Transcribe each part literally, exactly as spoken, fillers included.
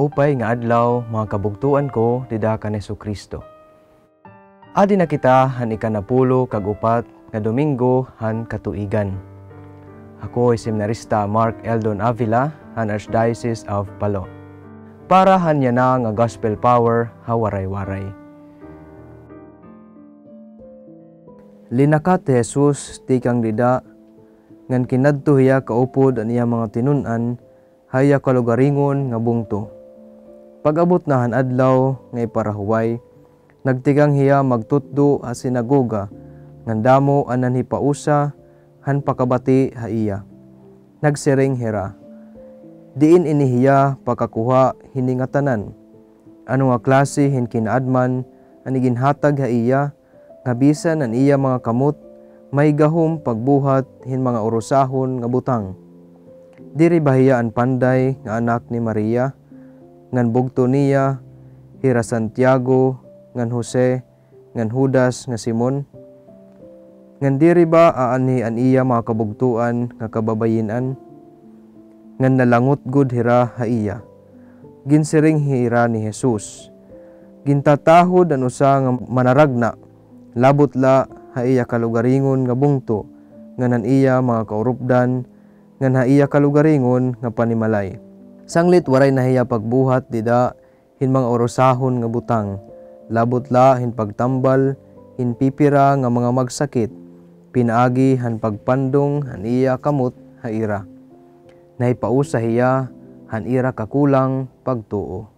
Maupay nga adlaw, mga kabugtoan ko dida kan Jesucristo. Adi na kita han ikanapulo kag upat nga Domingo han katuigan. Ako hi Seminarista Mark Eldon Avila han Archdiocese of Palo. Para han yana nga Gospel Power ha Waray-Waray. Linakat hi Jesus tikang dida, ngan kinadto hiya kaupod an iya mga tinun-an ha iya kalugaringon nga bungto. Pag-abot na han adlaw nga iparahuway, nagtikang hiya magtutdo ha sinagoga, ngan damo an nanhipausa han pakabati ha iya. Nagsiring hira, "Diin ini hiya pakakuha hini ngatanan? Ano nga klase hin kinaadman an iginhatag ha iya, nga bisan an iya mga kamot may gahom pagbuhat hin mga urusahon nga butang? Diri ba hiya an panday nga anak ni Maria, ngan bugto niya hira Santiago, ngan Jose, ngan Judas nga Simon? Ngan diri ba aanhi an iya mga kabugtoan nga kababayin-an?" Ngan nalangot gud hira ha iya. Ginsiring hira ni Jesus, "Gintatahod an usa nga manaragna, labot la ha iya kalugaringon nga bungto, ngan han iya mga kaurupdan, ngan ha iya kalugaringon nga panimalay. Sanglit waray na hiya pagbuhat dida hin mga urusahon nga butang, labot la hin pagtambal hin pipira nga mga magsakit, pinaagi han pagpandong han iya kamot ha ira. Nahipausa hiya han ira kakulang pagtuo."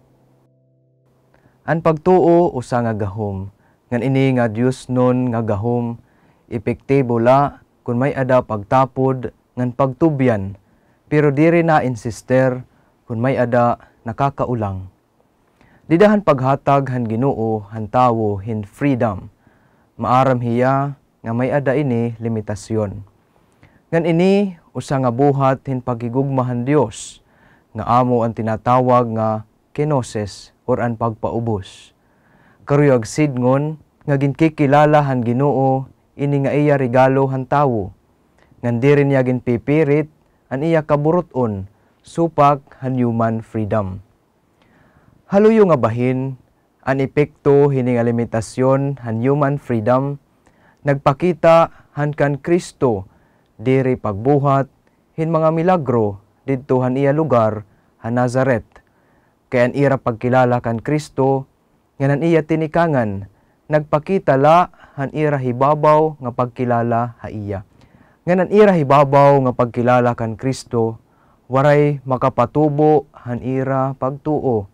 An pagtuo usa nga gahom, ngan ini nga diosnon nga gahom, epektibo la kon may-ada pagtapod ngan pagtubyan, pero diri na insister kon may-ada nakakaulang. Dida han paghatag han Ginoo han tawo hin freedom, maaram hiya nga may-ada ini limitasyon. Ngan ini usa nga buhat hin paghigugma han Dios, nga amo an tinatawag nga kenosis or an pagpaubos. Karuyag sidngon nga ginkikilala han Ginoo ini nga iya regalo han tawo, ngan diri niya ginpipirit an iya kaburut-on supak han human freedom. Ha luyo nga bahin, an epekto hini nga limitasyon han human freedom nagpakita han kan Cristo diri pagbuhat hin mga milagro didto han iya lugar ha Nazaret. Kay an ira pagkilala kan Cristo ngan an iya tinikangan nagpakita la han ira hibabaw nga pagkilala ha iya. Ngan an ira hibabaw nga pagkilala kan Cristo waray makapatubo han ira pagtuo.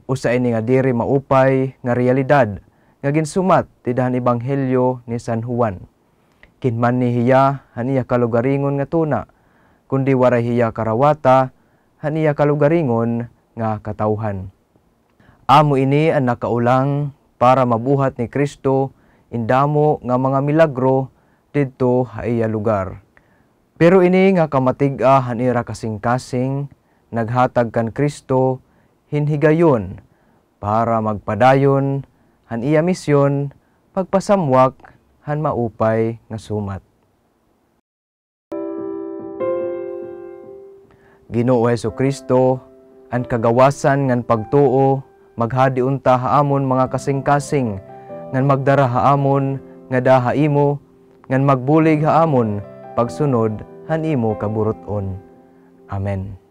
Usa ini nga diri maupay nga realidad nga ginsumat dida han Ebanghelyo ni San Juan. Ginmanhi hiya han iya kalugaringon nga tuna, kundi waray hiya karawata han iya kalugaringon nga katawhan. Amo ini an nakaulang para mabuhat ni Cristo in damo nga mga milagro didto ha iya lugar. Pero ini nga kamatig-a han ira kasingkasing naghatag kan Cristo hin higayon para magpadayon han iya misyon pagpasamwak han maupay nga sumat. Ginoo Jesucristo, an kagawasan ngan pagtuo maghadi unta ha amon mga kasingkasing, ngan magdara ha amon ngada ha imo, ngan magbulig ha amon pagsunod han imo kaburut-on. Amen.